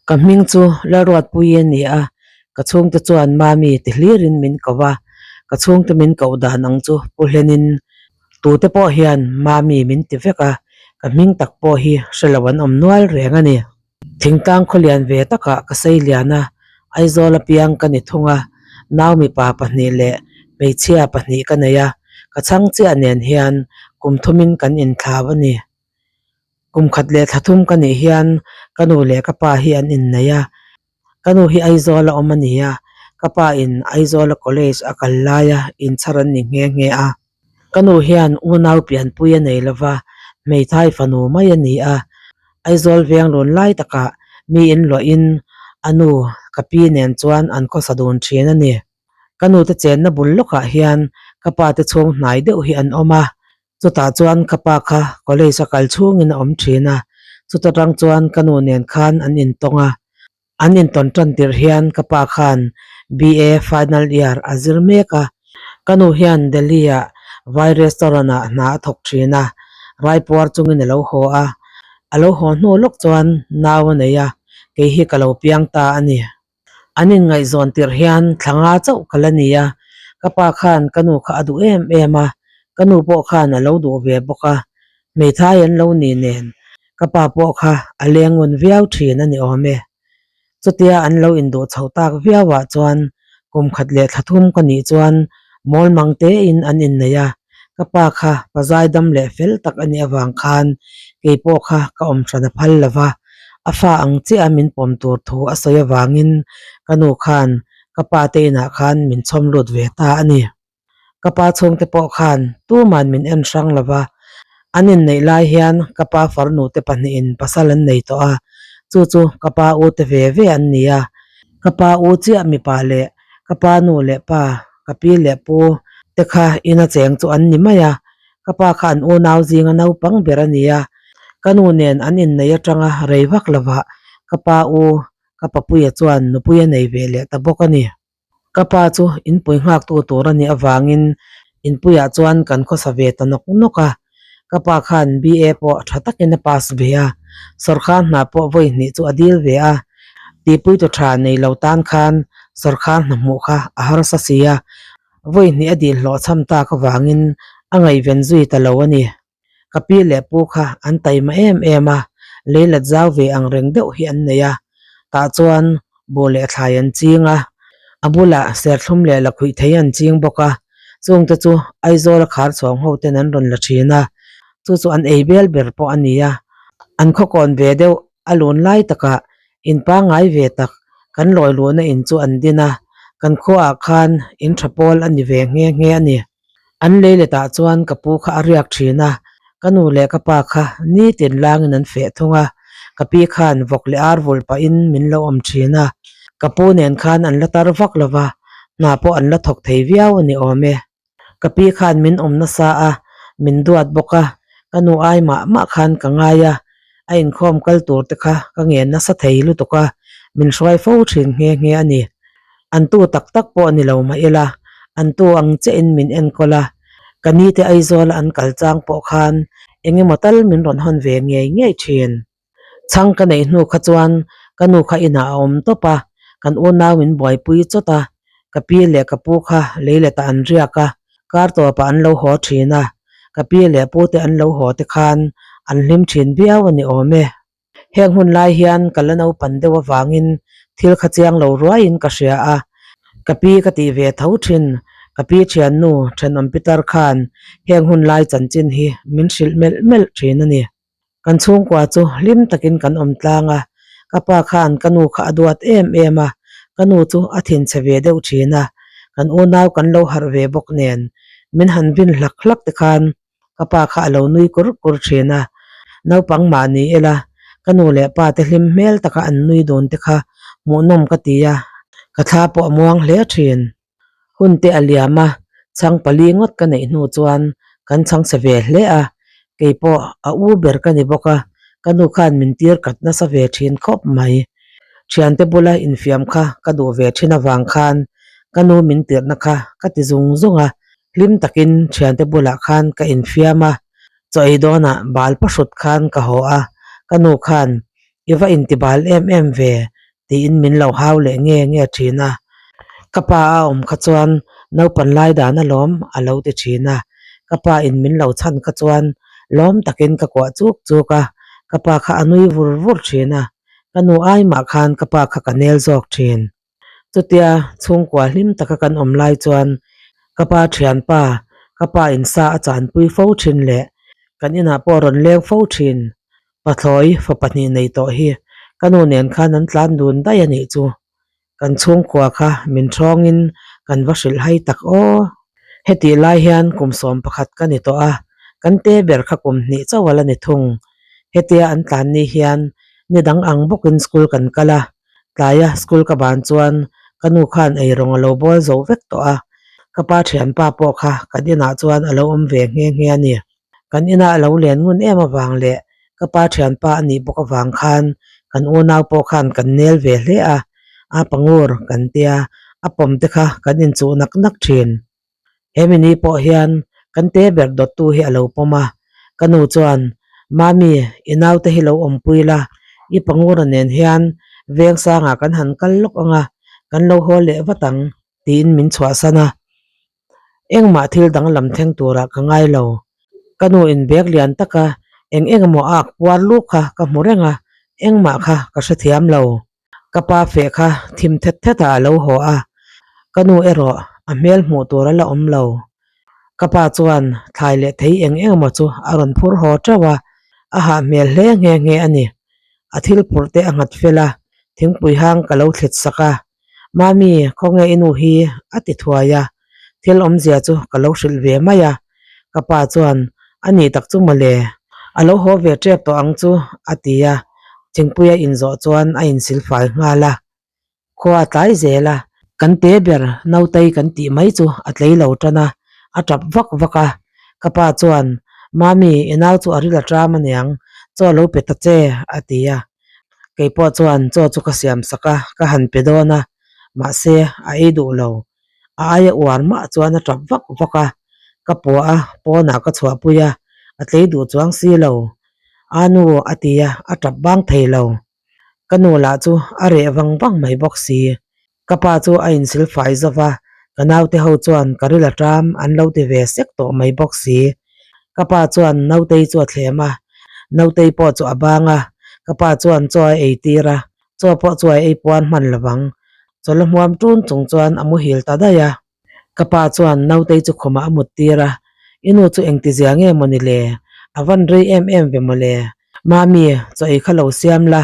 Ka hming chu Lalruatpuii a ni a, ka chhungte chuan Mami ti hlirin min ko a, ka chhungte min koh dan ang chu pu hlenin tute pawh hian Mami min ti vek a, ka hming tak pawh hi hre lo an awm nual reng a ni. Thingtlang khawlian ve takah ka sei lian a, Aizawl apiang ka ni thung a, nau mipa pahnih leh hmeichhia pahnih ka nei a, ka chhang chiah nen hian kum thumin kan inthlau a ni. Kum khat leh thla thum ka nih hian ka nu leh ka pa hi an innei a, ka nu hi Aizawl a awm a ni a, ka pa in Aizawl a college a kal laia inchhar an ni nghe nghe a. Ka nu hian unau pianpui a nei lova, hmeithai fanu mai a ni a, Aizawl veng lun lai takah mi inluahin a nu ka pi nen chuan an khawsa dun thin a ni. Ka nu te chenna bul lawkah hian ka pa te chhung hnai deuh hi an awm a, Chutah chuan ka pa kha college a kal chhungin a awm thin a, chuta tang chuan ka nu nen khan an intawng a. An intawn tan tirh hian ka pa khan BA final year a zir mek a. Ka nu hian Delhi ah vai restaurant ah hna a thawk thin a, raipuar chungin a lo haw a. A lo haw hnu lawk chuan nau a nei a, kei hi ka lo piang ta a ni. An inngaihzawn tirh hian thla nga chauh ka la ni a, ka pa khan ka nu kha a duh em em a, ka nu pawh khan a lo duh ve bawk a, hmeithai an lo ni nen ka pa pawh kha a leng ngun viau thin a ni awm e. Chutia an lo induh chhoh tak viau ah chuan kum khat leh thla thum ka nih chuan mawl mang tein an innei a, ka pa kha pa zaidam leh fel tak a nih avang khan kei pawh kha ka awm hran a phal lo va, a fa ang chiah a min pawm tur thu a sawi avangin ka nu khan ka pa te inah khan min chhawm lut ve ta a ni. Ka pa chhungte pawh khan tuman min en hrang lo va, an inneih lai hian ka pa farnu te pahnihin pasal an nei tawh a, chu chu ka pa u te ve ve an ni a, ka pa u chiah mipa leh ka pa nu leh pa, ka pi leh pu te kha ina cheng chu an ni mai a, ka pa kha an unau zinga naupang ber a ni a, ka nu nen an inneih atanga rei vak lovah ka pa u ka papuia chuan nupui a nei ve leh ta bawk a ni. Ka pa chu inpui nghaktu tur a nih avangin inpuiah chuan kan khawsa ve ta nawk nawk a, ka pa khan BA pawh tha takin a pass ve a, sawrkhar hna pawh vawi hnih chu a dil ve a, tihpuitu tha nei lo tan khan sawrkhar hna hmuh kha a harsa si a, vawi hnih a dil hlawhchham tak avangin a ngaihven zui ta lo a ni. Ka pi leh pu kha an taima em em a, lei let zau ve ang reng deuh hi an nei a, tah chuan buh leh thlai an ching a, a bulah serthlum leh lakhuih thei an ching bawk a, chungte chu Aizawl a khar chhawng ho ten an rawn la thin a, chu chu an ei bel ber pawh a ni a, an khawkawn ve deuh a lun lai takah in pangngai ve tak kan lawi luhna in chu an din a, kan khuaah khan in tha pawl a ni ve nghe nghe a ni. An lei letah chuan ka pu kha a riak thin a, ka nu leh ka pa kha nitin langin an feh thung a, ka pi khan vawk leh ar vulh pahin min lo awm thin a, ka pu nen khan an la tar vak lo va, hna pawh an la thawk thei viau a ni awm e. Ka pi khan min awm nasa a, min duat bawk a, ka nu ai mah mah khan ka ngai a, a inkhawm kal tur te kha ka ngen nasa thei lutuk a, min hruai fo thin nghe nghe a ni. An tu tak tak pawh ni lo mah ila, an tu ang chiahin min enkawl a, ka ni te Aizawla an kal chang pawh khan eng emaw tal min rawn hawn ve ngei ngei thin. Chhang ka neih hnu kha chuan ka nu kha inah a awm tawp a, kan unau min buaipui chawt a, ka pi leh ka pu kha lei letah an riak a, kar tawpah an lo haw thin a, ka pi leh pu te an lo haw te khan an hlim thin viau a ni awm e. Heng hun lai hian ka la naupan deuh avangin thil kha chiang lo ruaiin ka hria a, ka pi ka tih ve tho thin, ka pi thiannu thenawm Peter khan heng hun lai chanchin hi min hrilh melh melh thin a ni. Kan chhungkua chu hlim takin kan awm tlang a, ka pa khan ka nu kha a duat em em a, ka nu chu a thinchhe ve deuh thin a, kan unau kan lo harh ve bawk nen min han vin hlak hlak te khan ka pa kha a lo nui kur kur thin a, naupang mah ni ila ka nu leh pa te hlim hmel taka an nui dun te kha hmuhnawm ka ti a, ka thla pawh a muang hle thin. Hun te a liam a, chhang pali ngawt ka neih hnu chuan kan chhang chhe ve hle a, kei pawh a u ber ka ni bawk a, ka nu khan min tir kat nasa ve thin khawp mai. Thiante bula infiam kha ka duh ve thin avang khan ka nu min tirhna kha ka ti zung zung a, hlim takin thiante bulah khan ka infiam a, chaw ei dawnah bal pahrut khan ka haw a, ka nu khan i va intibal em em ve. Tiin min lo hau leh nge nge thin a. Ka pa a awm kha chuan naupan lai dan alawm a lo ti thin a. Ka pa in min lo chhan kha chuan lawm takin ka kuah chuk chuk a, ka pa kha a nui vur vur thin a. Ka nu ai mah khan ka pa kha ka nel zawk thin. Chutia chhungkua hlim taka kan awm lai chuan ka pa thianpa, ka pa in sa a chanpui fo thin leh kan inah pawh rawn leng fo thin. Pathlawi fa pahnih nei tawh hi ka nu nen khan an tlan dun daih a nih chu. Kan chhungkua kha min thawngin kan va hrilh hai tak aw. Hetih lai hian kum 11 ka ni tawh a, kan te ber kha kum hnih chauh a la ni thung. Hetia an tlan ni hian ni dang ang bawkin school kan kal a, Tlaia school ka ban chuan ka nu khan eirawng a lo bawl zo vek tawh a, ka pa thianpa pawh kha kan inah chuan a lo awm ve nghe nghe a ni. Kan inah a lo len ngun em avang leh ka pa thianpa a nih bawk avang khan kan unau pawh khan kan nel ve hle a, a pangur kan tia a pawm te kha kan inchuh nak nak thin. He mini pawh hian kan te ber dawttu hi a lo pawm a, ka nu chuan, Mami, i naute hi lo awmpui la, i pangura nen hian veng sangah kan han kal lawk ang a, kan lo haw leh vat ang, tiin min chhuahsan a. Engmah thil danglam thleng turah ka ngai lo. Ka nu in bag lian taka eng eng emaw a ak puar luk kha ka hmu reng a, engmah kha ka hrethiam lo. Ka pa feh kha thim thet thet ah a lo haw a, ka nu erawh a hmel hmuh tur a la awm lo. Ka pa chuan thlai leh thei eng eng emaw chu a rawn phur haw teuh a, a hah hmel hle nghe nghe a ni. A thil phurh te a nghat fel a, thingpui hang ka lo thlit sak a, Mami, khawnge i nu hi? a ti thuai a, thil awmzia chu ka lo hrilh ve mai a. Ka pa chuan, A nih tak chu mawle, a lo haw ve tep tawh ang chu, a ti a, thingpui a inzawh chuan a insilfai nghal a. Khua a tlai zel a, kan te ber Nautei kan tih mai chu a tlei lo tan a, a tap vak vak a. Ka pa chuan, Mami, i nau chu a ril a ṭam aniang, chaw lo pe ta che, a ti a. Kei pawh chuan chaw chu ka siam sak a, ka han pe dawn a, mahse a ei duh lo. A aia uar mah chuan a tap vak vak a, ka puah a, pawnah ka chhuahpui a, a tlei duh chuang si lo. A nu a ti a, a tap bang thei lo. Ka nu lah chu a reh vang vang mai bawk si. Ka pa chu a insilfai zauh a, ka naute ho chuan ka ril a ṭam an lo ti ve sek tawh mai bawk si. Ka pa chuan Nautei chu a thlem a, Nautei pawh chu a bang a, ka pa chuan chaw a ei tir a, chaw pawh chu a ei puan hman lo vang. Chawlh a hmuam ṭun chung chuan a muhil ta daih a. Ka pa chuan Nautei chu khumah a mut tir a, I nu chu engtizia nge maw ni le? A van rei em em ve maw le? Mami, chaw ei kha lo siam la,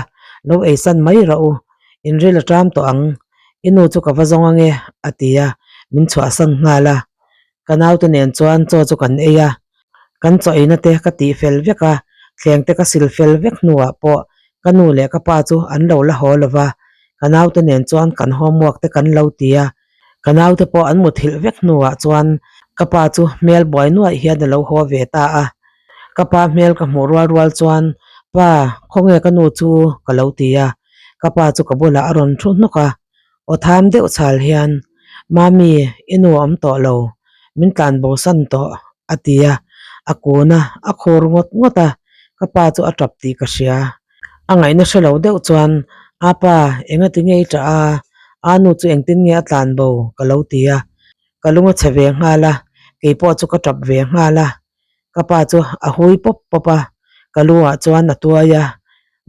lo ei san mai rawh u, in ril a ṭam tawh ang, i nu chu ka va zawng ange, a ti a, min chhuahsan nghal a. Ka naute nen chuan chaw chu kan ei a, kan chaw eina te ka tih fel vek a, thleng te ka sil fel vek hnuah pawh ka nu leh ka pa chu an lo la haw lo va, ka naute nen chuan kan homework te kan lo ti a, ka naute pawh an muthilh vek hnuah chuan ka pa chu hmel buai nuaih hian a lo haw ve ta a, ka pa hmel ka hmuh rual rual chuan Pa, khawnge ka nu chu? ka lo ti a, ka pa chu ka bulah a rawn thu hnawk a. Aw tham deuh chhal hian, Mami, i nu a awm tawh lo, min tlan bo san tawh, a ti a, a kun a, a khur ngawt ngawt a, ka pa chu a tap tih ka hria. A ngaihna hre lo deuh chuan, Apa, engati nge i tah a? A nu chu engtin nge a tlan bo? ka lo ti a, ka lung a chhe ve nghal a, kei pawh chu ka tap ve nghal a. Ka pa chu a hui pawp pawp a, ka lu ah chuan a tuai a,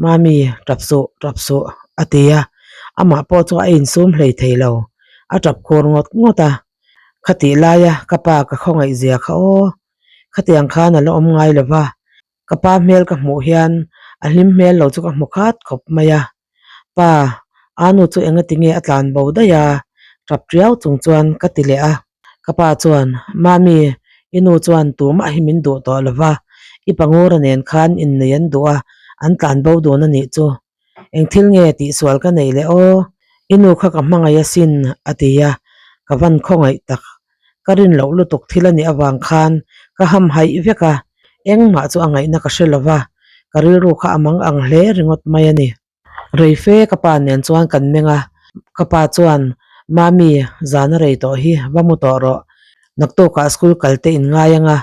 Mami, tap suh, tap suh, a ti a, amah pawh chu a insum hlei thei lo, a tap khur ngawt ngawt a. Khatih laia ka pa ka khawngaih zia kha aw, khatiang khan a la awm ngai lo va, ka pa hmel ka hmuh hian a hlim hmel lo chu ka hmu khat khawp mai a. Pa, a nu chu engati nge a tlan bo daih a? Tap tiau chung chuan ka ti leh a. Ka pa chuan, Mami, i nu chuan tumah hi min duh tawh lo va, i pangura nen khan innei an duh a, an tlan bo dun a nih chu. Eng thil nge tihsual ka neih leh aw? I nu kha ka hmangaih asin, a ti a, ka van khawngaih tak. Ka rin loh lutuk thil a nih avang khan ka ham haih vek a, engmah chu a ngaihna ka hre lo va, ka rilru kha a mang ang hle ringawt mai a ni. Reife ka pa nen chuan kan meng a, ka pa chuan, Mami, zan a rei tawh hi, va mu tawh rawh. Naktukah school kal te in ngai ang a,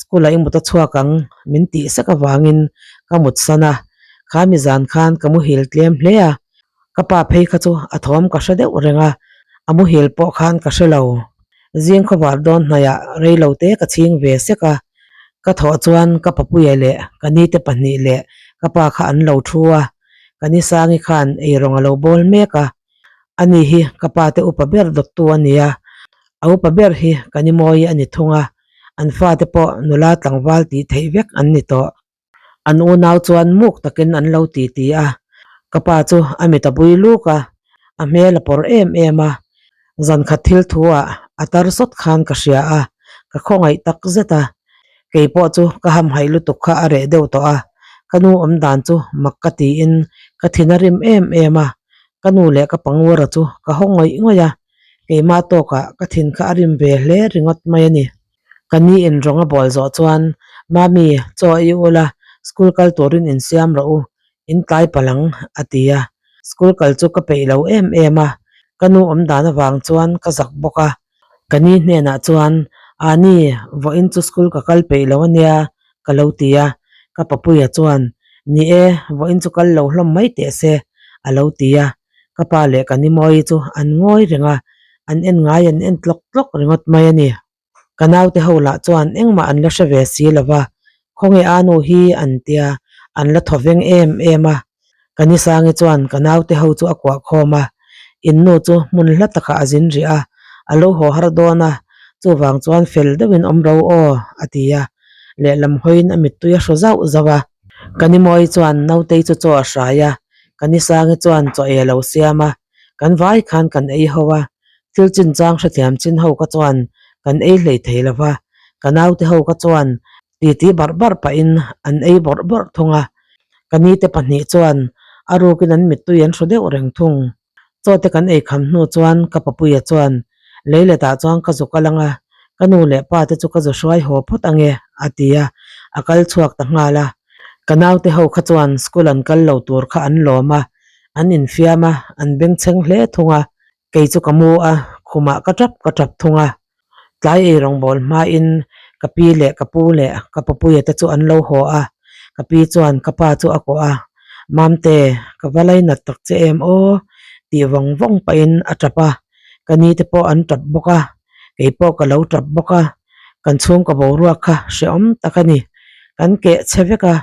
school ah i mut a chhuak ang, min tih sek avangin ka mut san a. Kha mi zan khan ka muhil tlem hle a. Ka pa phei kha chu a thawm ka hre deuh reng a, a muhil pawh khan ka hre lo. Zing khawvar dawn hnaihah rei lo te ka chhing ve sek a, ka thawh chuan ka papuia leh ka nite pahnih leh ka pa kha an lo thu a, ka ni Sangi khan eirawng a lo bawl mek a, ani hi ka pa te upa ber dawttu a ni a, a upa ber hi ka ni Mawi a ni thung a, an fate pawh nula tlangval tih theih vek an ni tawh. An unau chuan muk takin an lo ti ti a, ka pa chu a mit a bui luk a, a hmel a pawr em em a, zankhat thil thu ah a tar sawt khan ka hria a, ka khawngaih tak zet a, kei pawh chu ka hamhaih lutuk kha a reh deuh tawh a, ka nu awm dan chu mak ka tiin ka thin a rim em em a, ka nu leh ka pangura chu ka haw ngawih ngawih a, keimah tawkah ka thin kha a rim ve hle ringawt mai a ni. Ka ni in rawng a bawl zawh chuan, Mami, chaw i ul a, school kal turin in siam rawh u, in tlai palh ang, a ti a. School kal chu ka peih lo em em a, ka nu awm dan avang chuan ka zak bawk a. Ka ni hnenah chuan, Ani, vawiin chu school ka kal peih lo ania, ka lo ti a. Ka papuia chuan, Ni e, vawiin chu kal lo hlawm mai teh se, a lo ti a. Ka pa leh ka ni Mawi chu an ngawi reng a, an en ngai an en tlawk tlawk ringawt mai a ni. Ka naute ho lah chuan engmah an la hre ve si lo va, khawnge a nu hi an tia, an la thaw veng em em a. Ka ni Sangi chuan ka naute ho chu a kuah khawm a, in nu chu hmun hla takah a zin rih a, a lo haw har dawn a, chuvang chuan fel deuhin awm ro aw, a ti a, lehlam hawiin a mittui a hru zauh zauh a. Ka ni Mawi chuan nautei chu chaw a hrai a, ka ni Sangi chuan chaw ei a lo siam a, kan vai khan kan ei ho a, thil chinchang hrethiam chin ho ka chuan kan ei hlei thei lo va, ka naute ho ka chuan titi barh barh pahin an ei bawrh bawrh thung a, ka nite pahnih chuan a rukin an mittui an hru deuh reng thung. Chaw te kan ei kham hnu chuan ka papuia chuan leiletah chuan ka zu kal ang a, ka nu leh pa te chu ka zu hruai haw phawt ang e a ti a, a kal chhuak ta nghal a. Ka naute ho kha chuan school an kal lo tur kha an lawm a, an infiam a, an bengchheng hle thung a, kei chu ka mu a, khumah ka tap ka tap thung a. Tlai ei rawngbâwl hmain ka pi leh ka pu leh ka papuia te chu an lo haw a, ka pi chuan ka pa chu a kawh a, Mamte, ka va lainat tak che em aw? tih vawng vawng pahin a tap a, ka ni te pawh an tap bawk a, kei pawh ka lo tap bawk a, kan chhungkaw boruak kha hrehawm tak a ni, kan keh che vek a,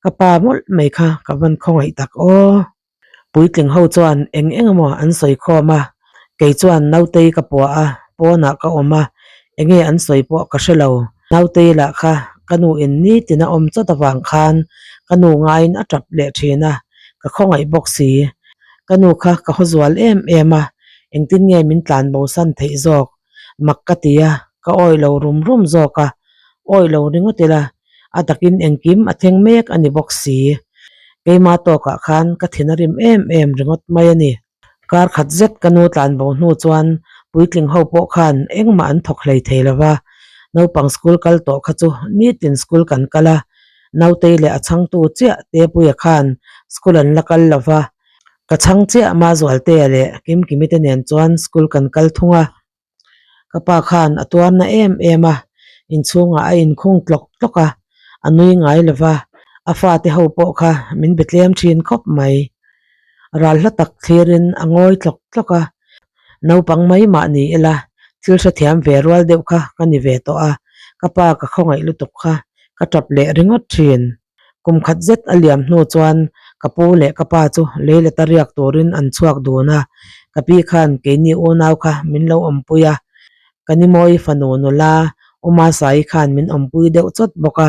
ka pa mawlh mai kha ka van khawngaih tak aw. Puitling ho chuan eng eng emaw an sawi khawm a, kei chuan Nautei ka puah a, pawnah ka awm a, enge an sawi pawh ka hre lo. Nautei lah kha ka nu in nitin a awm chawt avang khan ka nu ngaiin a tap leh thin a, ka khawngaih bawk si. Ka nu kha ka haw zual em em a, engtin nge min tlan bosan theih zawk? Mak ka ti a, ka awih lo rum rum zawk a, awih lo ringawt ila a takin engkim a thleng mek a ni bawk si. Keimah tawkah khan ka thin a rim em em ringawt mai a ni. Kar khat zet ka nu tlan bo hnu chuan puitling ho pawh khan engmah an thawk hlei thei lo va, naupang school kal tawh kha chu nitin school kan kal a, nautei leh a chhangtu chiah Tepuia khan school an la kal lo va, ka chhang chiah Mazualtea leh Kimkimi te nen chuan school kan kal thung a. Ka pa khan a tuar na em em a, inchhungah a inkhung tlawk tlawk a, a nui ngai lo va, a fate ho pawh kha min be tlem thin khawp mai. Ral hla tak thlirin a ngawi tlawk tlawk a, naupang mai mah ni ila thil hrethiam ve rual deuh kha ka ni ve tawh a, ka pa ka khawngaih lutuk kha ka tap leh ringawt thin. Kum khat zet a liam hnu chuan ka pu leh ka pa chu leileta riak turin an chhuak dun a, ka pi khan keini unau kha min lo awmpui a, ka ni mawi fanu nula Uma Sai khan min awmpui deuh chawt bawk a,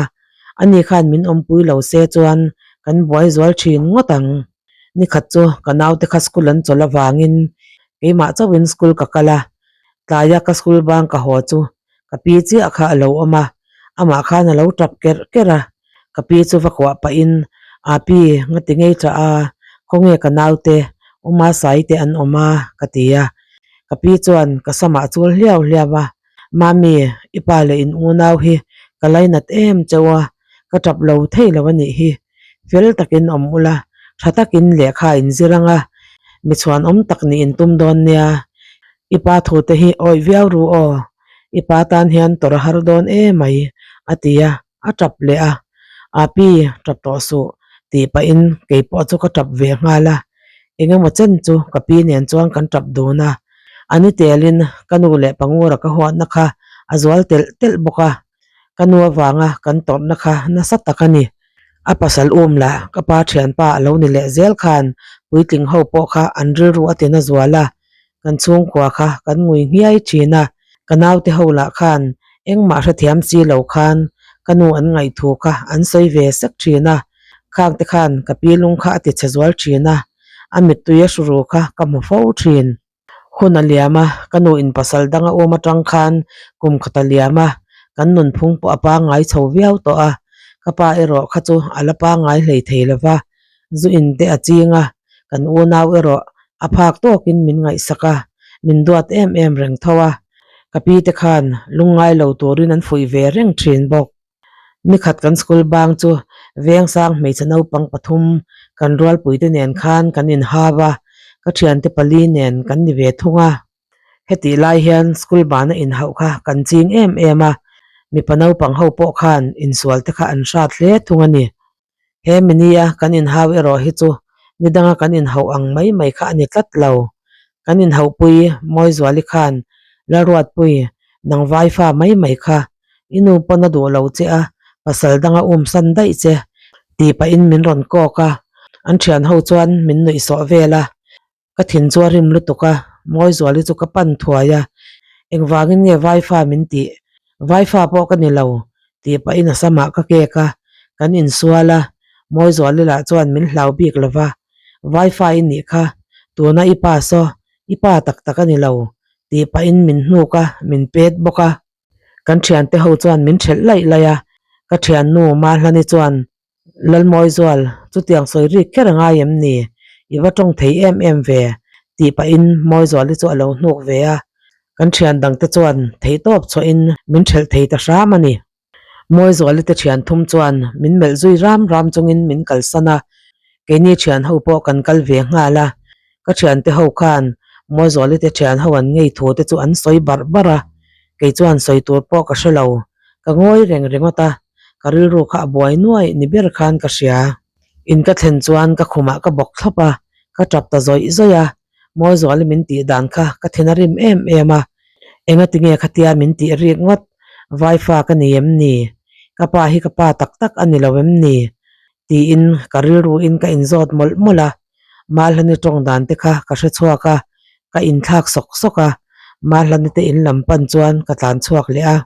ani khan min awmpui lo se chuan kan buai zual thin ngawt ang. Nikhat chu ka naute kha school an chawlh avangin keimah chauhin school ka kal a, tlaia ka school bang ka haw chu Ka pi chiah kha a lo awm a, amah khan a lo tap kerh kerh a. Ka pi chu va kuah pahin, A pi, ngati ngei tah a, khawnge ka naute, Uma Sai te an awm a, ka ti a. Ka pi chuan ka samah a chul hliau hliau a, Mami, i pa leh in unau hi ka lainat em cheu a, ka tap lo thei lo a nih hi. Fel takin awm ula, tha takin lehkha in zir ang a, mi chhuanawm tak nih in tum dawn nia. I pa thute hi awih viau ru aw, i pa tan hian tawrh a har dawn e mai, a ti a, a tap leh a. Api, tap tawh suh, tih pahin kei pawh chu ka tap ve nghal a. Engemaw chen chu ka pi nen chuan kan tap dun a, a ni telin ka nu leh pangura ka huatna kha a zual telh telh bawk a, ka nu avanga kan tawrhna kha nasa tak a ni. A pasal um lah ka pa thianpa a lo ni leh zel khan puitling ho pawh kha an rilru a tina zual a, kan chhungkua kha kan ngui nghiai thin a, ka naute ho lah khan engmah hrethiam si lo khan ka nu an ngaihthu kha an sawi ve sek thin a, khang te khan ka pi lung kha a ti chhe zual thin a, a mittui a hru ru kha ka hmu fo thin. Hun a liam a, ka nu in pasal dang a um atang khan kum khat a liam a, kan nunphung pawh a pangngai chho viau tawh a, ka pa erawh kha chu a la pangngai hlei thei lo va, zu in te a ching a, kan unau erawh a phak tawkin min ngaihsak a, min duat em em reng tho a, ka pi te khan lungngai lo turin an fuih ve reng thin bawk. Nikhat kan school bang chu Vengsang hmeichhe naupang pathum kan rualpuite nen khan kan inhau a, ka thiante pali nen kan ni ve thung a. Hetih lai hian school bana inhauh kha kan ching em em a, mipa naupang ho pawh khan insual te kha an hrat hle thung a ni. He minia kan inhau erawh hi chu nidanga kan inhauh ang mai mai kha a ni tlat lo. Kan inhauhpui Mawizuali khan Lalruatpui nang vaifa mai mai kha i nu pawn a duh lo che a, pasal danga umsan daih che tih pahin min rawn kawk a, an thian ho chuan min nuih sawh vel a. Ka thin chu a rim lutuk a, Mawizuali chu ka pan thuai a, engvangin nge Vaifa min tih? Vaifa pawh ka ni lo tih pahin a samah ka kek a, kan insual a, Mawizuali lah chuan min hlau bik lo va, Vaifa i nih kha, tuna i pa saw, i pa tak tak a ni lo tih pahin min hnuk a, min pet bawk a. Kan thiante ho chuan min thelh laih laih a, ka thiannu Mahlani chuan Lalmawizual, chutiang sawi rik kher a ngai em ni? I va tawng thei em em ve, tih pahin Mawizuali chu a lo hnuk ve a. Kan thian dangte chuan theihtawp chhuahin min thelh thei ta hram a ni. Mawizuali te thian thum chuan min melh zui ram ram chungin min kalsan a, keini thian ho pawh kan kal ve nghal a. Ka thiante ho khan Mawizuali te thian ho an ngei thu te chu an sawi barh barh a, kei chuan sawi tur pawh ka hre lo. Ka ngawi reng ringawt a, ka rilru kha a buai nuai ni ber khan ka hria. In ka thlen chuan ka khumah ka bawk thlawp a, ka tap ta zawih zawih a, Mawizuali min tih dan kha ka then a rim em em a, engati nge khatia min tih rik ngawt, vaifa ka ni em ni? Ka pa hi ka pa tak tak a ni lo em ni? tiin ka rilruin ka inzawt mawlh mawlh a, Mahlani tawng dan te kha ka hre chhuak a, ka inthlak sawk sawk a, Mahlani te in lam pan chuan ka tlan chhuak leh a.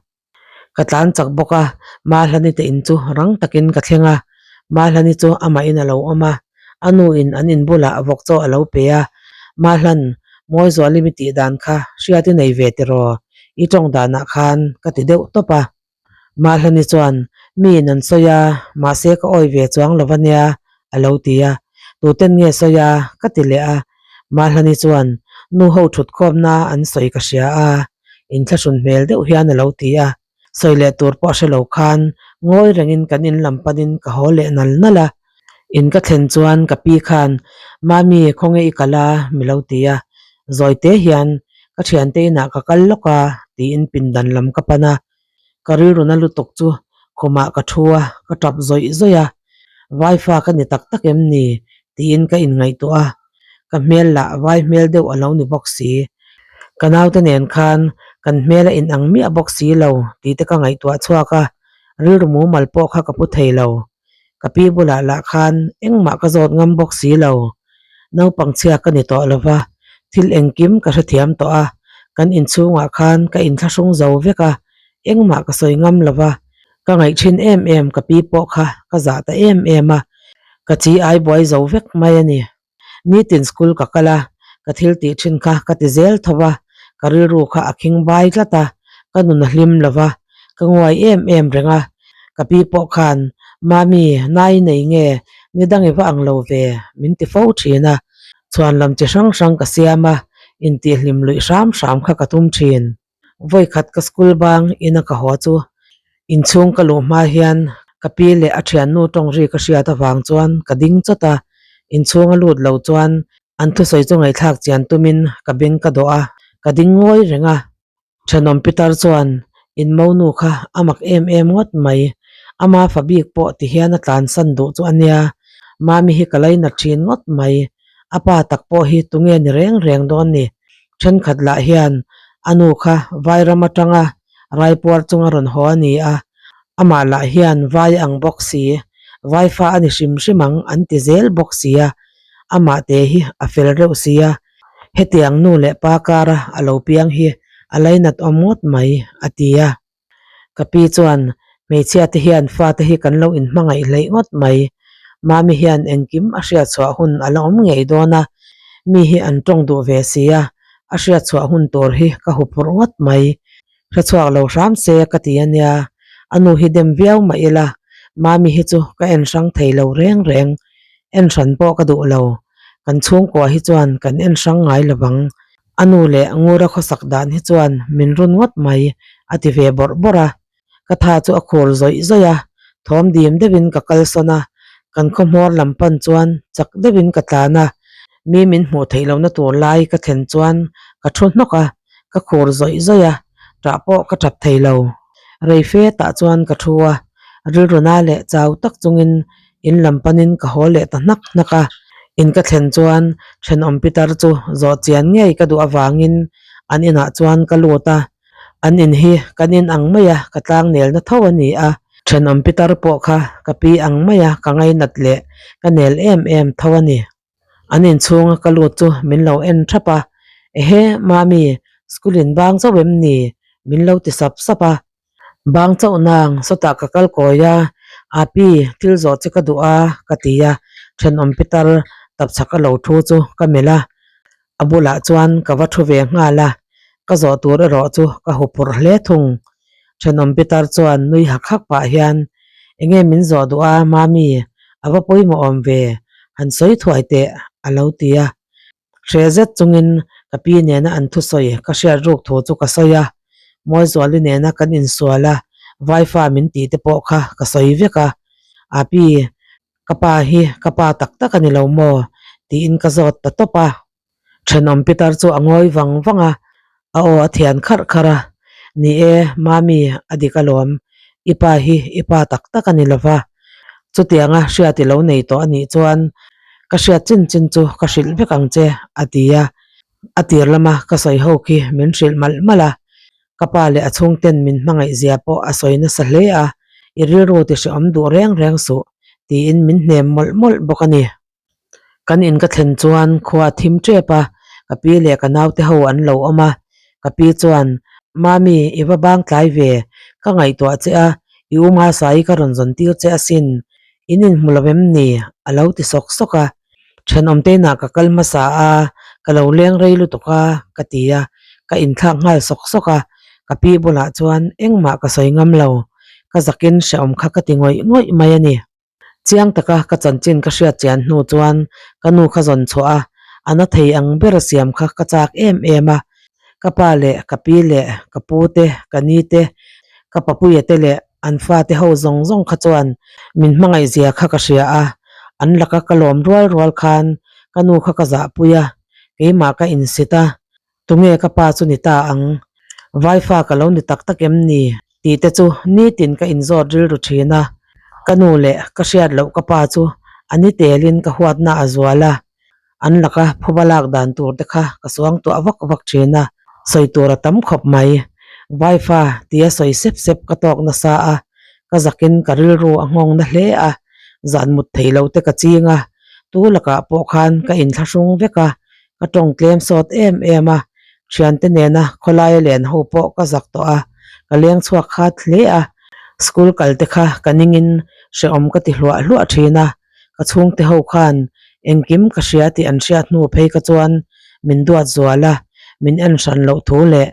Ka tlan chak bawk a, Mahlani te in chu rang takin ka thleng a, Mahlani chu amahin a lo awm a, a nu in an in bulah vawk chaw a lo pe a, Mahlan, Mawizuali mi tih dan kha hriat i nei ve tiraw? I tawng danah khan ka ti deuh tawp a. Mahlani chuan, Mi in an sawi a, mahse ka awi ve chuang lo ania, a lo ti a. Tuten nge sawi a? ka ti leh a. Mahlani chuan, Nu ho thutkhawmna an sawi ka hria a, inthlahrun hmel deuh hian a lo ti a. Sawi leh tur pawh a hre lo khan ngawi rengin kan in lam panin ka haw leh nal nal a. In ka thlen chuan ka pi khan, Mami, khawnge i kal a? mi lo ti a. Zawi te hian, Ka thiante inah ka kal lawk a, tiin pindan lam ka pan a. Ka rilru na lutuk chu khumah ka thu a, ka tap zawih zawih a. Vaifa ka ni tak tak em ni? tiin ka inngaihtuah a. Ka hmel lah vai hmel deuh a lo ni bawk si. Ka naute nen khan kan hmel a inang miah bawk si lo tih te ka ngaihtuah chhuak a, rilru mumal pawh kha ka pu thei lo. Ka pi bulah lah khan engmah ka zawt ngam bawk si lo. Naupang chhia ka ni tawh lo va, thil engkim ka hrethiam tawh a, kan inchhungah khan ka inthlahrung zo vek a, engmah ka sawi ngam lo va, ka ngaih thin em em ka pi pawh kha ka zah ta em em a, ka chi ai buai zo vek mai a ni. Nitin school ka kal a, ka thil tih thin kha ka ti zel tho a, ka rilru kha a khing bai tlat a, ka nun a hlim lo va, ka nguai em em reng a, ka pi pawh khan Mami, nai nei nge, ni dang i va ang lo ve, min ti fo thin a, chhuan lam chi hrang hrang ka siam a, intihhlim luih hram hram kha ka tum thin. Vawikhat ka school bang ina ka haw chu inchhung ka luh hma hian ka pi leh a thiannu tawng ri ka hriat avang chuan ka ding chawt a, inchhung a lut lo chuan an thusawi chu ngaihthlak chian tumin ka beng ka dawh a, ka ding ngawi reng a. Thenawm Peter chuan in monu kha a mak em em ngawt mai, ama fa bik pawh ti hian a tlansan duh chu a nia, Mami hi ka lainat thin ngawt mai. A pa tak pawh hi tunge ni reng reng dawn ni? Thenkhat lah hian a nu kha Vairam atanga Raipuar chunga rawn haw a ni a, amah lah hian vai ang bawk si, Vaifa a ni hrim hrim ang an ti zel bawk si a, amah te hi a fel reuh si a, hetiang nu leh pa kara a lo piang hi a lainat awm ngawt mai, a ti a. Ka pi chuan, Hmeichhia te hian fate hi kan lo inhmangaih hleih ngawt mai. Mami hian engkim a hriatchhuah hun a la awm ngei dawn a, mi hi an tawng duh ve si a, a hriatchhuah hun tur hi ka huphurh ngawt mai. Hrechhuak lo hram se ka ti a nia, a nu hi dem viau mah ila, Mami hi chu ka en hrang thei lo reng reng. En hran pawh ka duh lo. Kan chhungkua hi chuan kan en hrang ngai lo vang. A nu leh Ngura khawsak dan hi chuan min run ngawt mai, a ti ve bawrh bawrh a. Ka tha chu a khur zawih zawih a, thawm dim deuhin ka kalsawn a, kan khaw hmawr lam pan chuan chak deuhin ka tlan a. Mi min hmuh theih lohna tur lai ka thlen chuan ka thu hnawk a, ka khur zawih zawih a, ṭah pawh ka ṭap thei lo. Rei fe tah chuan ka thu a, rilru na leh chau tak chungin In lam panin ka haw leh ta hnak hnak a, in ka thlen chuan thenawm pitar chu zawh chian ngei ka duh avangin an inah chuan ka lut a, an in hi kan in ang maia ka tlangnelna tho a ni a, thenawm pitar pawh kha ka pi ang maia ka ngainat leh ka nel em em tho a ni. An inchhunga ka lut chu min lo en thap a, Ehe, Mami, school in bang chauh em ni? min lo ti sap sap a. Bang chauh nang, sawtah ka kal kawi a, Api, thil zawh che ka duh a, ka ti a, thenawm pitar tapchhak a lo thu chu ka melh a, a bulah chuan ka va thu ve nghal a, ka zawh tur erawh chu ka huphurh hle thung. Thenawm pitar chuan nui hak hak pah hian, Enge min zawh duh a, Mami, a va pawimawh awm ve, han sawi thuai teh, a lo ti a. Hreh zet chungin ka pi nena an thusawi ka hriat ruk thu chu ka sawi a, Mawizuali nena kan insual a, Vaifa min tih te pawh kha ka sawi vek a, Api, ka pa hi ka pa tak tak a ni lo maw? tiin ka zawt ta tawp a. Thenawm pitar chu a ngawi vang vang a, a aw a thian kharh kharh a, Ni e, Mami, a dik alawm, i pa hi i pa tak tak a ni lo va, chutianga hriat i lo nei tawh a nih chuan ka hriat chin chin chu ka hrilh vek ang che, a ti a. A tir lama ka sawi ho khi min hrilh malh malh a, ka pa leh a chhungten min hmangaih zia pawh a sawi nasa hle a, I rilru ti hrehawm duh reng reng suh, tiin min hnem mawlh mawlh bawk a ni. Kan in ka thlen chuan khua a thim tep a, ka pi leh ka naute ho an lo awm a, ka pi chuan, Mami, i va bang tlai ve, ka ngaihtuah che a, i u Masai ka rawn zawn tir che asin, in inhmu lo em ni? a lo ti sawk sawk a, thenawmte inah ka kal hmasa a, ka lo leng rei lutuk a, ka ti a, ka inthlak nghal sawk sawk a, ka pi bulah chuan engmah ka sawi ngam lo, ka zakin hrehawm kha ka ti ngawih ngawih mai a ni. Chiang taka ka chanchin ka hriat chian hnu chuan ka nu kha zawn chhuah a, a na thei ang ber a siam kha ka chak em em a. Ka pa leh ka pi leh ka pu te, ka ni te, ka papuia te leh an fate ho zawng zawng kha chuan min hmangaih zia kha ka hria a, an laka ka lawm rual rual khan ka nu kha ka zahpui a, keimah ka insit a, Tunge ka pa chu ni ta ang? Vaifa ka lo ni tak tak em ni? tih te chu nitin ka inzawt rilru thin a. Ka nu leh ka hriat loh ka pa chu a ni telin ka huatna a zual a, an laka phuba lak dan tur te kha ka suangtuah vak vak thin a, sawi tur a tam khawp mai. Vaifa tia sawi sep sep ka tawk nasa a, ka zakin ka rilru a nghawng na hle a, zan mut theih loh te ka ching a, tu lakah pawh khan ka inthlahrung vek a, Ka tawng tlem sawt em em a, thiante nena khawlaia len ho pawh ka zak tawh a, ka leng chhuak khat hle a, school kal te kha ka ningin hrehawm ka ti hluah hluah thin a, ka chhungte ho khan engkim ka hria tih an hriat hnu phei ka chuan min duat zual a, min en hran loh thu leh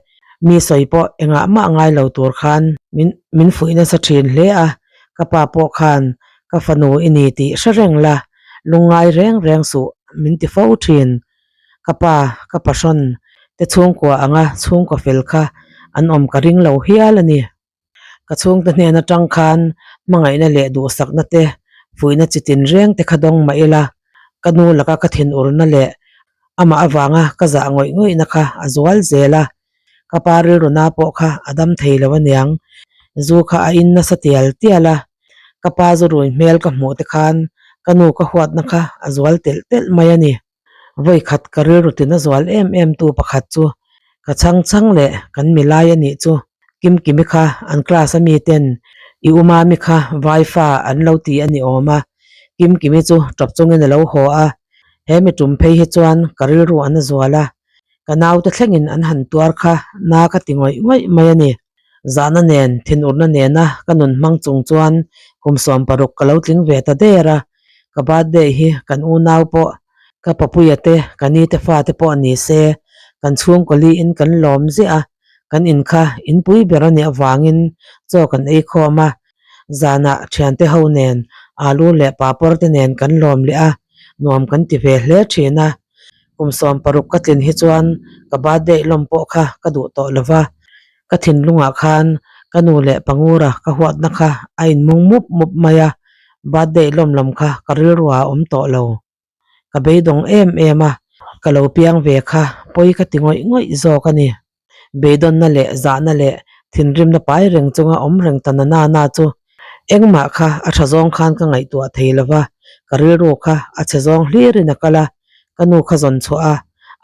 mi sawi pawh engah mah ngai lo tur khan min min fuih nasa thin hle a, ka pa pawh khan ka fanu i ni tih hre reng la, Lungngai reng reng suh min ti fo thin. Ka pa, ka pahrawn te chhungkua anga chhungkaw fel kha an awm ka ring lo hial a ni. Ka chhungte hnen atang khan hmangaihna leh duhsakna te, fuihna chi tin reng te kha dawng mah ila, ka nu laka ka thinurna leh amah avanga ka zah ngawih ngawihna kha a zual zel a. Ka pa rilruna pawh kha a dam thei lo aniang. Zu kha a in nasa tial tial a, ka pa zu rui hmel ka hmuh te khan ka nu ka huatna kha a zual telh telh mai a ni. Vawi khat ka rilru tina zual em em tu pakhat chu ka chhang chhang leh kan milai a nih chu. Kimkimi kha an class a mi ten i u Mami kha vai fa an lo ti a ni awm a, Kimkimi chu tap chungin a lo haw a, he mi tum phei hi chuan ka rilru an a zual a, ka naute thlengin an han tuar kha na ka ti ngawih ngawih mai a ni. Zahna nen, thinurna nena ka nun hmang chung chuan kum 16 ka lo tling ve ta der a, ka birthday hi kan unau pawh ka papuia te, ka ni te fate pawh ni se kan chhungkaw liin kan lawm ziah a, kan in kha inpui ber a nih avangin chaw kan ei khawm a, zanah thiante ho nen alu leh papawr te nen kan lawm leh a, nuam kan ti ve hle thin a. Kum 60 ka tlin hi chuan ka birthday lawm pawh kha ka duh tawh lo va, ka thinlungah khan ka nu leh pangura ka huatna kha a inmung mup mup mai a, birthday lawm lam kha ka rilruah a awm tawh lo. Ka beidawng em em a, ka lo piang ve kha pawi ka ti ngawih ngawih zawk a ni. Beidawnna leh zahna leh thinrimna pai reng chunga awm reng ta na na na chu engmah kha a tha zawng khan ka ngaihtuah thei lo va, ka rilru kha a chhe zawng hlirin a kal a, ka nu kha zawn chhuah a,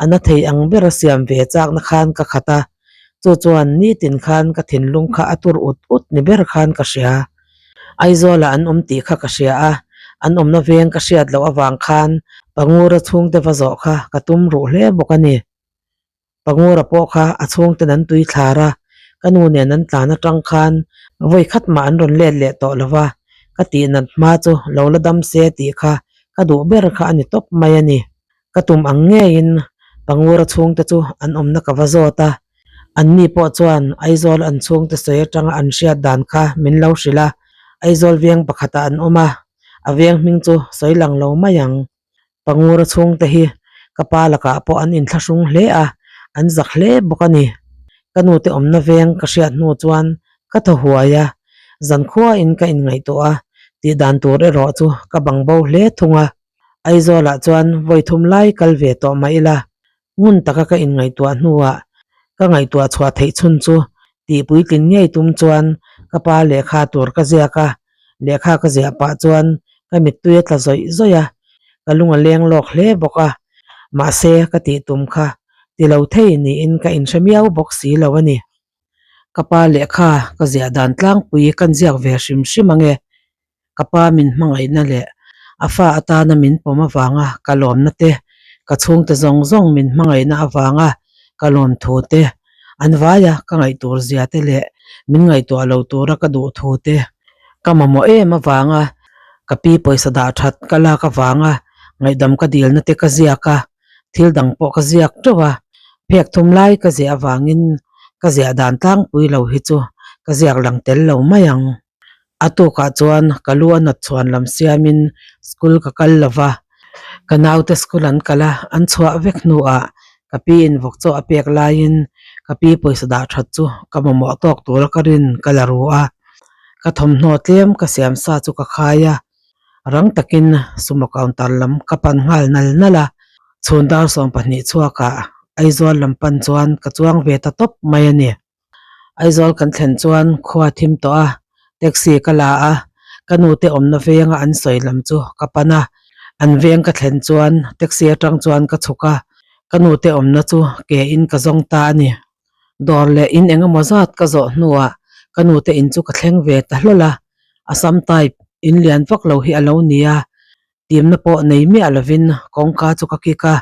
a na thei ang bera siam ve chakna khan ka khat a, chu chuan nitin khan ka thinlung kha a tur ut ut ni ber khan ka hria. Aizawlah an awm tih kha ka hria a, an awmna veng ka hriat loh avang khan Pangura chhungte va zawh kha ka tum ruh hle bawk a ni. Pangura pawh kha a chhungten an tui thlar a, ka nu nen an tlan atang khan vawi khat mah an rawn let leh tawh lo va, ka tih nat hma chu lo la dam se tih kha ka duh ber kha a ni tawp mai a ni. Ka tum ang ngeiin Pangura chhungte chu an awmna ka va zawt a, anni pawh chuan Aizawl an chhungte sawi atanga an hriat dan kha min lo hrilh a, Aizawl veng pakhatah an awm a, a veng hming chu sawi lang lo mai ang. Pangura chhungte hi ka pa lakah pawh an inthlahrung hle a, an zak hle bawk a ni. Ka nute awmna veng ka hriat hnu chuan ka thaw huai a, zankhuain ka inngaihtuah a, tih dan tur erawh chu ka bang bo hle thung a. Aizawlah chuan vawi thum lai kal ve tawh mah ila, ngun taka ka inngaihtuah hnuah ka ngaihtuah chhuah theih chhun chu tih puitlin ngei tum chuan ka pa lehkha tur ka ziak a, lehkha ka ziah pah chuan ka mittui a tla zawih zawih a, ka lung a leng lawk hle bawk a, mahse ka tih tum kha ti lo thei niin ka inhre miau bawk si lo a ni. Ka pa lehkha ka ziah dan tlangpui kan ziak ve hrim hrim ange. Ka pa min hmangaihna leh a fa atana min pawm avanga ka lawmna te, ka chhungte zawng zawng min hmangaihna avanga ka lawm thu te, an vaia ka ngaihtur zia te leh min ngaihtuah lo tura ka duh thu te, ka mamawh em avanga ka pi pawisa dah that ka lak avanga ngaihdam ka dilna te ka ziak a, thil dang pawh ka ziak teuh a, phek thum lai ka ziah avangin ka ziah dan tlangpui lo hi chu ka ziak lang tel lo mai ang. A tukah chuan ka lu a nat chhuan lam siamin school ka kal lo va, ka naute school an kal a, an chhuah vek hnuah ka pi in vawk chaw a pek laiin ka pi pawisa dah that chu ka mamawh tawk tura ka rin ka la ru a, ka thawmhnaw tlem ka siam sa chu ka khai a, rang takin sumo counter lam ka pan nghal nal nal a, chhun dar 12 chhuakah Aizawl lam pan chuan ka chuang ve ta tawp mai a ni. Aizawl kan thlen chuan khua thim tawh a, taxi ka la a, ka nu te awmna venga an sawi lam chu ka pan a, an veng ka thlen chuan taxi atang chuan ka chhuk a, ka nu te awmna chu ke in ka zawng ta a ni. Dawr leh in eng emaw zat ka zawh hnuah ka nu te in chu ka thleng ve ta hlawl a, Assam type in lian vak lo hi a lo ni a, Timna pawh nei miah lovin kawngka chu ka kik a,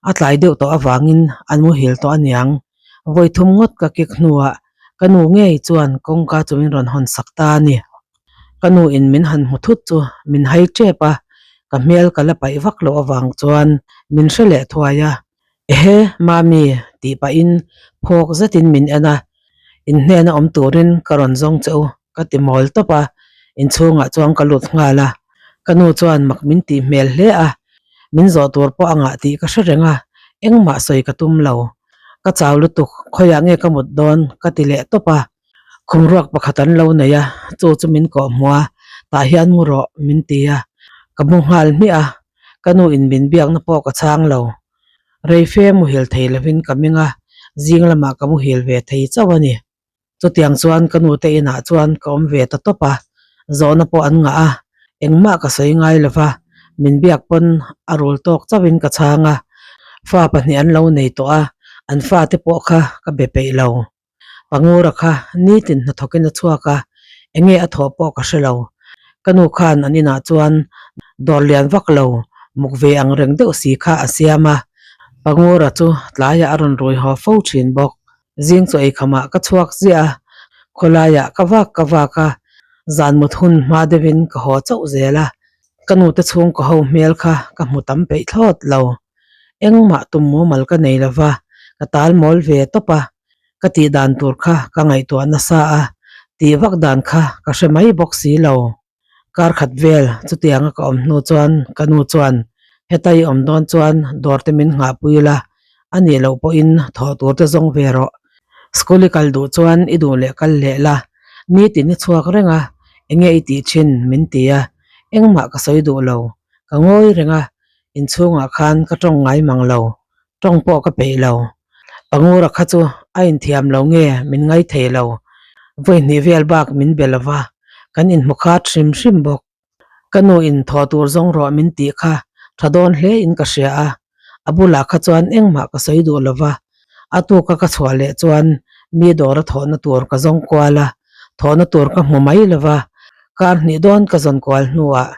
a tlai deuh tawh avangin an muhil tawh aniang. Vawi thum ngawt ka kik hnuah ka nu ngei chuan kawngka chu min rawn hawn sak ta a ni. Ka nu in min han hmu thut chu min hai tep a, ka hmel ka la paih vak loh avang chuan min hre leh thuai a. Ehe, Mami, tih pahin phawk zetin min en a, in hnena awm turin ka rawn zawng che u, ka ti mawl tawp a, inchhungah chuan ka lut nghal a. Ka nu chuan mak min tih hmel hle a, min zawh tur pawh a ngah tih ka hre reng a, engmah sawi ka tum lo. Ka chau lutuk, khawiah nge ka mut dawn? ka ti leh tawp a. Khum ruak pakhat an lo nei a, chu chu min kawh hmuh a, tah hian mu rawh min ti a, ka mu nghal hmiah a, ka nu in min biakna pawh ka chhang lo. Rei fe muhil thei lovin ka meng a, zing lamah ka muhil ve thei chauh a ni. Chutiang chuan ka nu te inah chuan ka awm ve ta tawp a, zawhna pawh an ngah a, engmah ka sawi ngai lo va, min biak pawn a rul tawk chauhin ka chhang a. Fa pahnih an lo nei tawh a, an fate pawh kha ka be peih lo. Pangura kha nitin hnathawkin a chhuak a, enge a thawh pawh ka hre lo. Ka nu khan an inah chuan dawr lian vak lo, muk ve ang reng deuh si kha a siam a. Pangura chu tlaiah a rawn rui haw fo thin bawk. Zing chaw eikhamah ka chhuak ziah a, khawlaiah ka vak ka vak a, zan mut hun hma deuhin ka haw chauh zel a. Ka nute chhungkaw ho hmel kha ka hmu tam peih thlawt lo. Engmah tum mumal ka nei lova, ka tal mawl ve tawp a, ka tih dan tur kha ka ngaihtuah nasa a, tih vak dan kha ka hre mai bawk si lo. Kar khat vel chutianga ka awm hnu chuan ka nu chuan, Heta i awm dawn chuan dawr te min nghahpui la, a nih loh pawhin thawh tur te zawng ve rawh. School i kal duh chuan i duh leh kal leh la, nitin i chhuak reng a, enge i tih thin min ti a, engmah ka sawi duh lo, ka ngawi reng a, Inchhungah khan ka tawng ngai mang lo, tawng pawh ka peih lo. Pangura kha chu a inthiam lo nge min ngai thei lo. Vawi hnih vel bak min be lo va, kan inhmu khat hrim hrim bawk. Ka nu in thaw tur zawng rawh min tih kha tha dawn hle in ka hria a, a bulah kha chuan engmah ka sawi duh lo va. A tuka ka chhuah leh chuan mi dawra thawhna tur ka zawng kual a, thawhna tur ka hmu mai lo va, kar hnih dawn ka zawn kual hnuah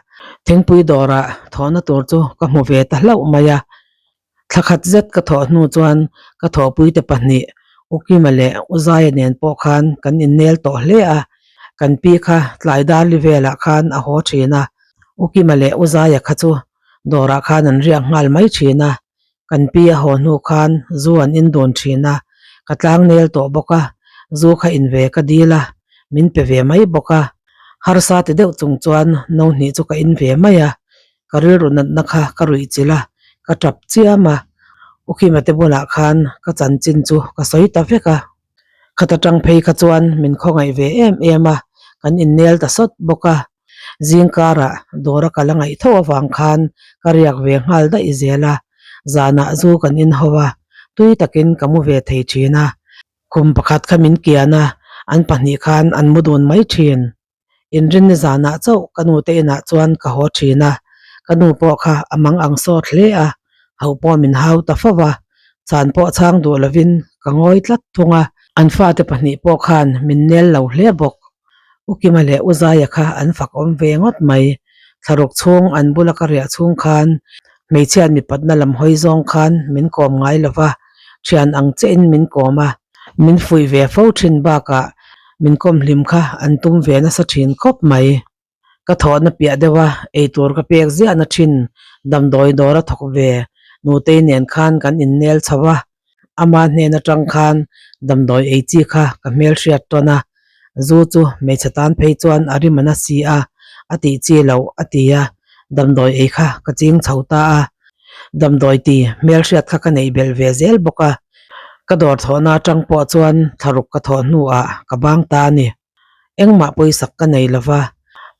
thingpui dawrah thawhna tur chu ka hmu ve ta hlauh mai a. Thla khat zet ka thawh hnu chuan ka thawhpuite pahnih Ukima leh Uzaia nen pawh khan kan innel tawh hle a, kan pi kha tlai darli velah khan a haw thin a, Ukima leh Uzaia kha chu dawrah khan an riak nghal mai thin a. Kan pi a haw hnu khan zu an in dun thin a, ka tlang nel tawh bawk a, zu kha in ve ka dil a, min pe ve mai bawk a. Harsa ti deuh chung chuan no hnih chu ka in ve mai a, ka rilru natna kha ka ruih chilh a, ka tap chiam a. Ukhima te bulah khan ka chanchin chu ka sawi ta vek a. Khata tang phei kha chuan min khawngaih ve em em a, kan innel ta sawt bawk a. Zingkarah dawra ka la ngaih tho avang khan ka riak ve nghal daih zel a, zanah zu kan inho a, tui takin ka mu ve thei thin a. Kum pakhat kha min kian a, an pahnih khan an mu dun mai thin. Inrinni zanah chauh ka nute inah chuan ka haw thin a, ka nu pawh kha a mang ang sawt hle a, hauh pawh min hau ta fo va, chan pawh chhang duh lovin ka ngawi tlat thung a. An fate pahnih pawh khan min nel lo hle bawk. U Kima leh U Zaia kha an fak awm ve ngawt mai. Thlaruk chhung an bula ka riah chhung khan hmeichhiat mipatna lam hawi zawng khan min kawm ngai lo va, thian ang chiahin min kawm a, min fuih ve fo thin bakah min kawm hlim kha an tum ve nasa thin khawp mai. Ka thawhna piah deuh a, eitur ka pek ziahna thin damdawi dawr a thawk ve Nutei nen khan kan innel chho a, ama hnen atang khan damdawi ei chi kha ka hmelhriat tawn a, zu chu hmeichhe tan phei chuan a rim a na si a, a tih chi loh a ti a, damdawi ei kha ka ching chho ta a, damdawi ti hmelhriat kha ka neih belh ve zel bawk a, ka dawr thawhna atang pawh chuan thlaruk ka thawh hnuah ka bang ta a ni. Engmah pawisak ka nei lo va,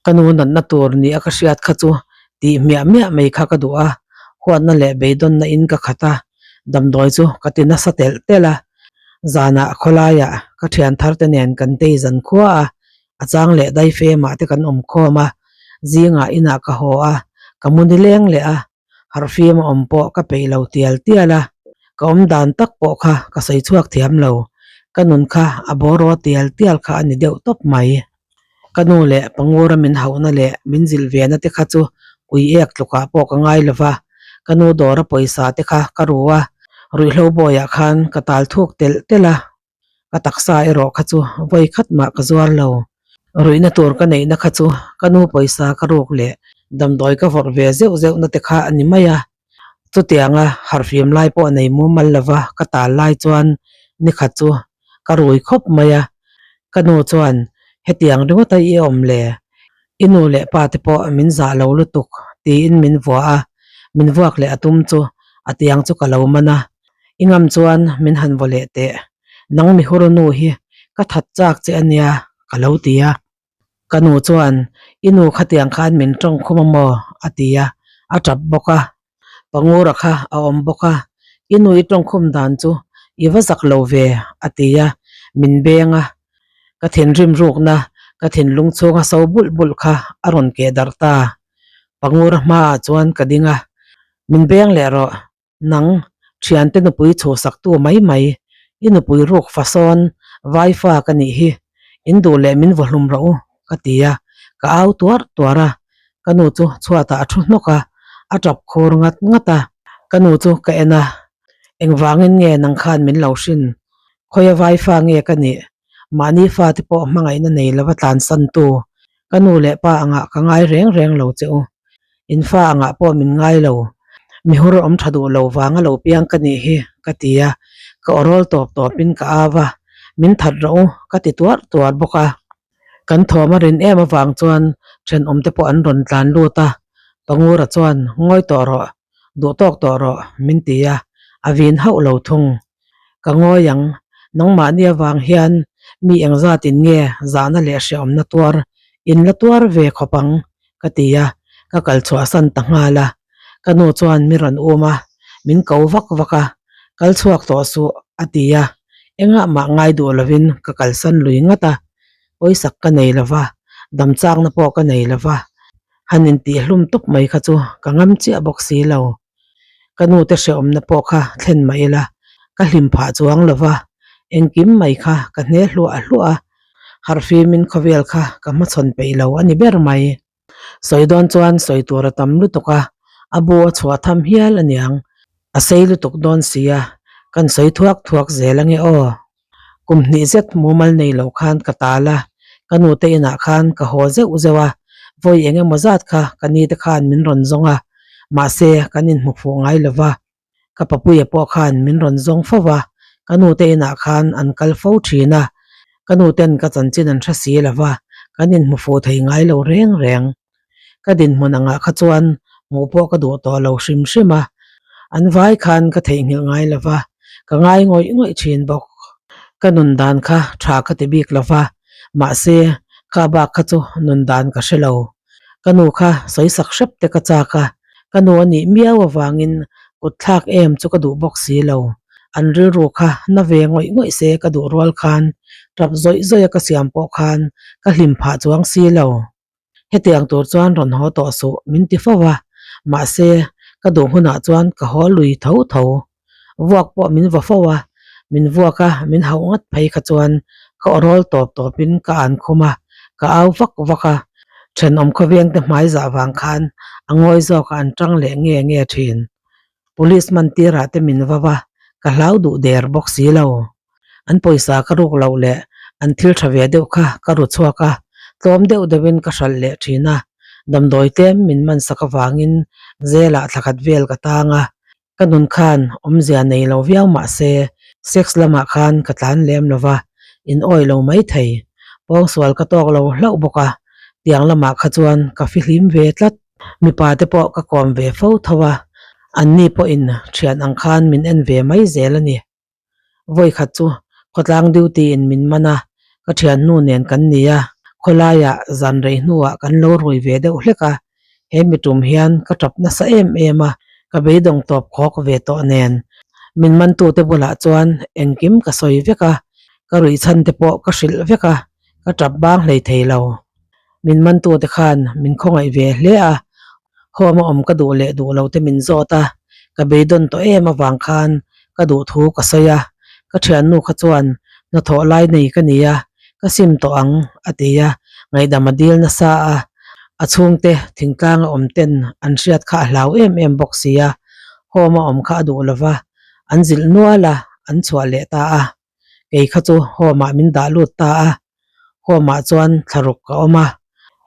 ka nu natna tur ni a ka hriat kha chu tih hmiah hmiah mai kha ka duh a, huatna leh beidawnna in ka khat a, damdawi chu ka ti nasa telh telh a, zanah khawlaiah ka thian thar te nen kan tei zan khua a, a chang leh daifemah te kan awm khawm a, zingah inah ka haw a, ka mu nileng leh a, harhfim a awm pawh ka peih lo tial tial a, ka awm dan tak pawh kha ka sawi chhuak thiam lo, ka nun kha a bawraw tial tial kha a ni deuh tawp mai. Ka nu leh Pangura min hauhna leh min zilh ve na te kha chu ui ek tlukah pawh ka ngai lo va, ka nu dawra pawisa te kha ka ru a, ruihhlo bawiah khan ka tal thuk telh telh a. Ka taksa erawh kha chu vawi khat mah ka zuar lo. Ruihna tur ka neihna kha chu ka nu pawisa ka ruk leh damdawi ka vawrh ve zeuh zeuh na te kha a ni mai a. Chutianga harhfim lai pawh nei mumal lova ka tal lai chuan nikhat chu ka rui khawp mai a. Ka nu chuan hetiang ringawt a i awm le? I nu leh pa te pawh min zah lo lutuk tiin min vuah a, min vuak leh a tum chu a tiang chu ka lo man a. I ngam chuan min han vaw leh teh, nang mi hur nu hi ka that chak che a nia ka lo ti a. Ka nu chuan i nu khatiang khan min tawng khum a maw? a ti a, a tap bawk a. Pangura kha a awm bawk a, i nu i tawng khum dan chu i va zak lo ve a ti a, min beng a. Ka thinrim rukna ka thinlung chhunga so bulh bulh kha a rawn keh darh ta. Pangura hmaah chuan ka ding a, min beng leh rawh. Nang, Thiante nupui chhuhsaktu mai mai, i nupui ruk fa sawn vai fa ka nih hi, in duh leh min vaw hlum rawh u, ka ti a, ka au tuar tuar a, ka nu chu chhuatah a thu hnawk a, a tap khur ngat ngat a, ka nu chu ka en a, engvangin nge nang khan min lo hrin, khawia vai fa nge ka nih, mahni fate pawh hmangaihna nei lova tlansan tu, ka nu leh pa angah ka ngai reng reng lo che u. In fa angah pawh min ngai lo, mi hur awm tha duh lo vanga lo piang ka nih hi, ka ti a, ka awrawl tawp tawpin ka au a, min that rawh u, ka ti tuar tuar bawk a. Kan thawm a rin em avang chuan thenawmte pawh an rawn tlan lut a, Pangura chuan ngawi tawh rawh, duh tawk tawh rawh, min ti a, a vin hauh lo thung. Ka ngawi ang, nangmahni avang hian mi engzatin nge zahna leh hrehawmna tuar in la tuar ve khawp ang, ka ti a, ka kal chhuahsan ta nghal a. Ka nu chuan mi rawn um a, min ko vak vak a, kal chhuak tawh suh, a ti a, engah mah ngai duh lovin ka kalsan lui ngat a, pawisak ka nei lo va, damchakna pawh ka nei lo va, han intihhlum tawp mai kha chu ka ngam chiah bawk si lo. Ka nu te hrehawmna pawh kha thlen mah ila, ka hlim phah chuang lo va, engkim mai kha ka hne hluah hluah a, harhfimin khawvel kha ka hmachhawn peih lo a ni ber mai. Sawi dawn chuan sawi tur a tam lutuk a, a bu a chhuah tham hial a niang. A sei lutuk dawn si a, kan sawi thuak thuak zel ange aw. Kum hnih zet mumal nei lo khan ka tal a, ka nute inah khan ka haw zeuh zeuh a, vawi eng emaw zat kha ka nite khan min rawn zawng a, mahse kan inhmu fuh ngai lo va, ka papuia pawh khan min rawn zawng fo va, ka nute inah khan an kal fo thin a, ka nuten ka chanchin an hre si lo va, kan inhmu fuh thei ngai lo reng reng. Ka dinhmun angah kha chuan hmuh pawh ka duh tawh lo hrim hrim a, an vai khan ka theihnghilh ngai lo va, ka ngai ngawih ngawih thin bawk. Ka nun dan kha tha ka ti bik lo va, mahse kha bak kha chu nun dan ka hre lo. Ka nu kha sawi sak hrep te ka chak a, ka nu a nih miau avangin kut thlak em chu ka duh bawk si lo. An rilru kha na ve ngawih ngawih se ka duh rual khan tap zawih zawih a ka siam pawh khan ka hlim phah chuang si lo. Hetiang tur chuan rawn haw tawh suh min ti fo a, mahse ka duh hunah chuan ka haw lui tho tho. Vuak pawh min va fo a, min vuak a, min hauh ngat phei kha chuan ka awrawl tawp tawpin ka an khum a, ka au vak vak a, thenawm khawvengte hmai zah vang khan a ngawi zawkah an tang leh nge nge thin. Police man tirah te min va va, ka hlau duh der bawk si lo. An pawisa ka ruk loh leh an thil tha ve deuh kha ka ru chhuak a, tlawm deuh deuhin ka hralh leh thin a. Damdawi tlem min man sak avangin zelah thla khat vel ka tang a, ka nun khan awmzia nei lo viau mah se sex lamah khan ka tlan lem lo va, in awih lo mai thei. Pawngsual ka tawk lo hlauh bawk a, tiang lamah kha chuan ka fihlim ve tlat. Mipa te pawh ka kawm ve fo tho a, anni pawhin thian ang khan min en ve mai zel a ni. Vawikhat chu khawtlang duty in min man a, ka thiannu nen kan ni a, khawlaiah zan rei hnuah kan lo rui ve deuh hlek a, he mi tum hian ka tap nasa em em a, ka beidawng tawp khawk ve tawh nen min mantute bulah chuan engkim ka sawi vek a, ka ruih chhan te pawh ka hrilh vek a, ka tap bang hlei thei lo. Min mantute khan min khawngaih ve hle a, home a awm ka duh leh duh lo te min zawt a, ka beidawn tawh em avang khan ka duh thu ka sawi a, ka thiannu kha chuan hnathawh lai nei ka ni a, ka sim tawh ang a ti a, ngaihdam a dil nasa a, a chhungte thingtlang a awm ten an hriat kha a hlau em em bawk si a, home a awm kha a duh lova, an zilh nual a, an chhuah leh ta a. Kei kha chu home ah min dah lut ta a, home ah chuan thlaruk ka awm a,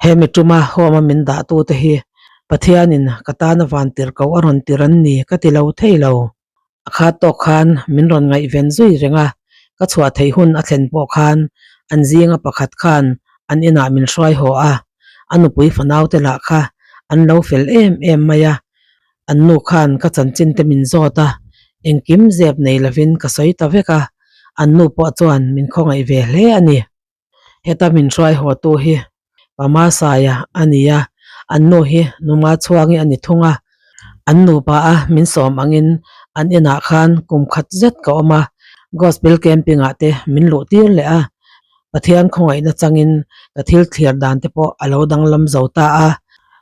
he mi tuma home a min dah tu te hi Pathianin ka tana van tir ko a rawn tir an ni ka ti lo thei lo. A khat tawk khan min rawn ngaihven zui reng a, ka chhuah theih hun a thlen pawh khan an zinga pakhat khan an inah min hruai haw a, a nupui fanau te lah kha an lo fel em em mai a, An nu khan ka chanchin te min zawt a, engkim zep nei lovin ka sawi ta vek a, an nu pawh chuan min khawngaih ve hle a ni. Heta min hruai haw tu hi Pama Saia a ni a, an nu hi Numa Chhuangi a ni thung a, an nupa a min sawm angin an inah khan kum khat zet ka awm a, Gospel camping ah te min luh tir leh a, Pathian khawngaihna changin ka thil thlir dan te pawh a lo danglam zo ta a,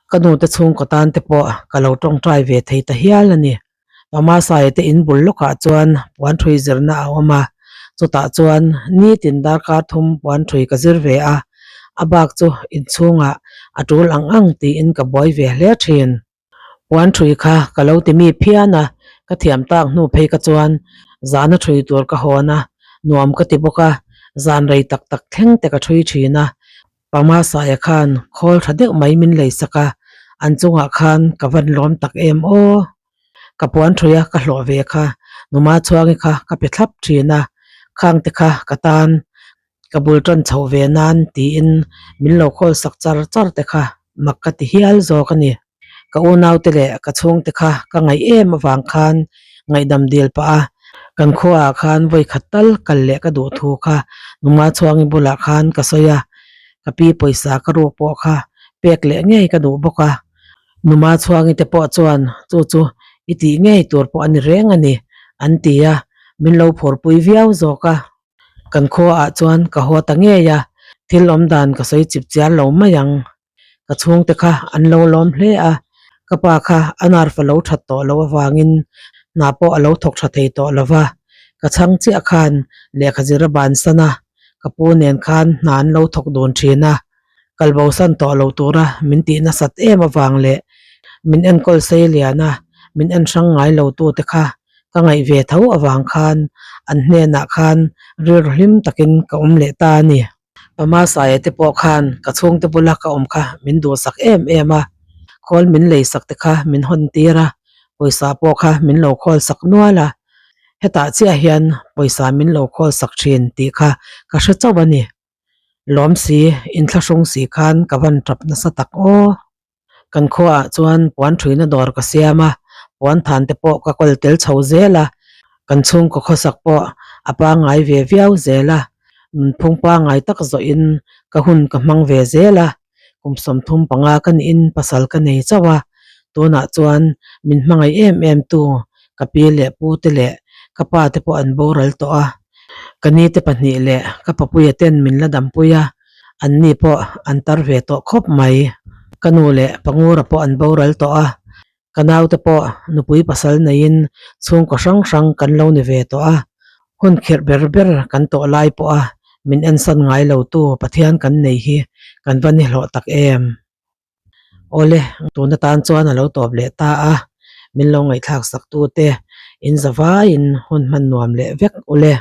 ka nute chhungkaw tan te pawh ka lo tawngtai ve thei ta hial a ni. Pamasaia te in bul lawkah chuan puan ṭhui zirna a awm a, chutah chuan nitin darkar thum puan ṭhui ka zir ve a, a bak chu inchhungah a ṭul ang ang tiin ka buai ve hle ṭhin. Puan ṭhui kha ka lo ti mi phian a, ka thiam tak hnu phei ka chuan zana ṭhui tur ka hawn a, nuam ka ti bawk a, zan rei tak tak thleng te ka ṭhui ṭhin a. Pamasaia khan khawl ṭha deuh mai min lei sak a, an chungah khan ka van lawm tak em aw. Ka puan ṭhui a ka hlawh ve kha, numa chhuangi kha ka pe thlap ṭhin a, khang te kha ka tan Ka bul tan chhoh ve nan tiin min lo khawl sak char char te kha mak ka ti hial zawk a ni. Ka unaute leh ka chhungte kha ka ngaih em avang khan ngaihdam dil pah a, kan khuaah khan vawi khat tal kal leh ka duh thu kha numa chhuangi bulah khan ka sawi a, ka pi pawisa ka ruk pawh kha pek leh ngei ka duh bawk a. Numa chhuangi te pawh chuan chu chu i tih ngei tur pawh a ni reng a ni an ti a, min lo phurpui viau zawk a. Kan khuaah chuan ka haw ta ngei a, thil awm dan ka sawi chip chiar lo mai ang. Ka chhungte kha an lo lawm hle a, ka pa kha a narfa lo that tawh loh avangin hna pawh a lo thawk tha thei tawh lo va, ka chhang chiah khan lehkha zir a bansan a, ka pu nen khan hna an lo thawk dun thin a, kalbosan tawh lo tura min tih nasat em avang leh min enkawl sei lian a, min en hrang ngai lo tute kha ka ngaih ve tho avang khan an hnenah khan rilru hlim takin ka awm leh ta a ni. Pama Saia te pawh khan ka chhungte bula ka awm kha min duhsak em em a, khawl min leisak te kha min hawn tir a, pawisa pawh kha min lo khawl sak nual a, hetah chiah hian pawisa min lo khawl sak thin tih kha ka hre chauh a ni. Lawm si, inthlahrung si khan ka van tap nasa tak aw. Kan khuaah chuan puan thuina dawr ka siam a, puan than te pawh ka kawl tel chho zel a, kan chhungkaw khawsak pawh a pangngai ve viau zel a, nunphung pangngai tak zawhin ka hun ka hmang ve zel a, kum 35 ka niin pasal ka nei chauh a, tunah chuan min hmangaih em em tu ka pi leh pu te leh ka pa te pawh an boral tawh a, ka ni te pahnih leh ka papuia ten min la dampui a. An ni pawh an tar ve tawh khawp mai. Ka nu leh Pangura pawh an boral tawh a, ka naute pawh nupui pasal neiin chhungkaw hrang hrang kan lo ni ve tawh a, hun khirh ber ber kan tawh lai pawha min ensan ngai lotu Pathian kan nei hi kan va nihlawh tak em. Awle, tun atan chuan a lo tawp leh ta a, min lo ngaihthlak sak tute in zavaiin hun hman nuam leh vek ule.